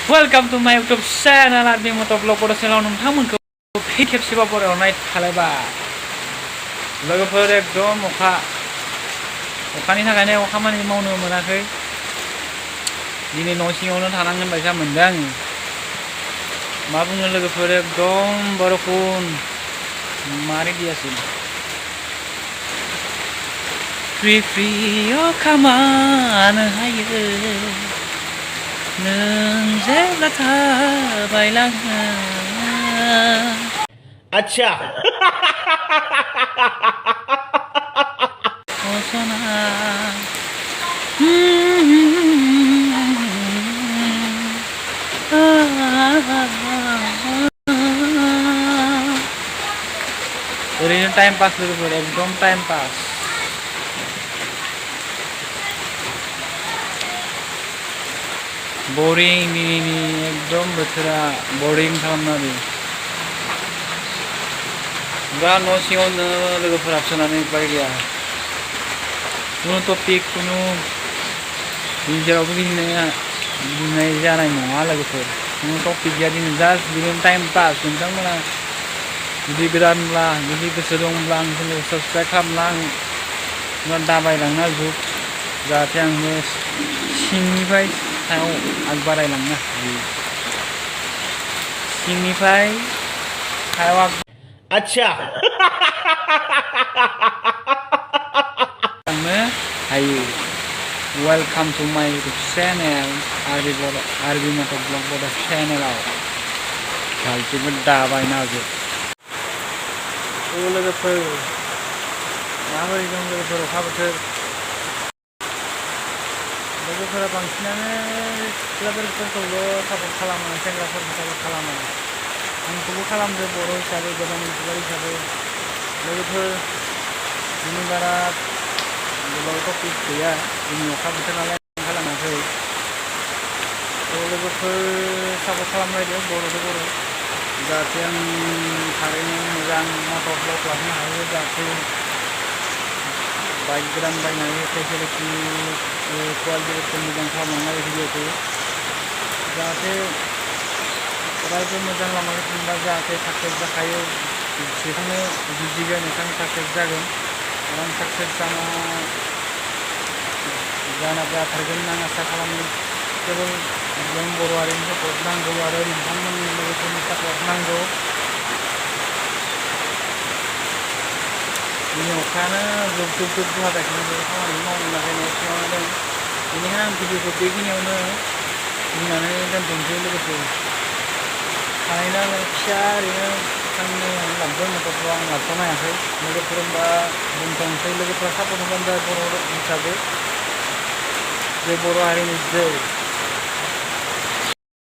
Welcome to my YouTube channel bmotovlogbodo channel नोंथांमोनखौ फिन खेबसेबाव बरायहरनाय थालायबाय लोगोफोर एकदम अखानि थाखायनो खामानि मावनो मोनाखै दिनै न' सिङावनो थानांगोन बायसा मोनदों आङो मा बुंनो लोगोफोर एकदम बरखुन मारै दियासै फ्रि फ्रि अखामानो हायो नों जेब्ला थाबायलाङो अच्छा सना ओरैनो टाइम पास लोगोफोर एकदम टाइम पास बोरिं दिनैनि एकदम बोथोरा बोरिं खालामना होदों दा न' सिङावनो लोगोफोर हाबसोनानै उपाय गैया कुनु टपिक कुनु जेरावबो गिदिंनाय जानाय नङा लोगोफोर कुनु टपिक गैया दिनै जास्ट बिदिनो टाइम पास नोंथांमोना जुदि गोदानब्ला जुदि गोसो दंब्ला आंखौ साबस्क्राइब खालामब्ला आं दाबायलांना जुग जाहाथे आंबो सिंनिफ्राय सायाव आगबारायलांनो हायो सिंनिफ्राय सायाव अच्छा लांनो हायो वेलकाम टु माय इउटुब चेनेल bmotovlogbodo चेनेलाव गासैबो दाबायना जुग लोगोफोर माबोरै दं लोगोफोर अखा बोथोर लोगोफोरा बांसिनानो सिख्लाफोरखौल' सापर्ट खालामो सेंग्राफोरखौ सापर्ट खालामो आंखौबो खालामदो बर' हिसाबै गोदान इउटुबार हिसाबै लोगोफोर दिनै बारा गोलाव टपिक गैया दिनै अखा बोथोर नालाय खालामाखै लोगोफोर सापर्ट खालामलायदो बर'जों बर' जाहाथे आं थारैनो मोजां मटर ब्लग लाखिनो हायो जाहाथे बाइक गोदान बायनानै फेसिलिटि क्वालिटिफोरखौ मोजां खालामलांनाय भिडिअखौ जाहाथे अरायबो मोजां लामाजों थांबा जाहाथे साक्सेस जाखायो बेखौनो जुजिगोन नोंथां साक्सेस जागोन आरो आं साक्सेस जाना जाथारगोन होनना आसा खालामो केवल जों बर' हारिनि सापर्ट नांगौ आरो नोंथांमोननि लोगोफोरनि सापर्ट नांगौ दिनै अखायानो जुब जुब हागासिनो खामानि मावनो थाखाय न' सिङावनो दं बेनिखायनो आं भिडिअखौ बेखिनियावनो बुंनानै दोनथ'नोसै लोगोफोर थानायनो आङो फिसा ओरैनो साननै लाबोदों मटरखौ आं लाबोनो हायाखै लोगोफोर होनबा दोनथ'नोसै लोगोफोरा सापर्ट होबानो बर' हिसाबै जे बर' हारिनि जै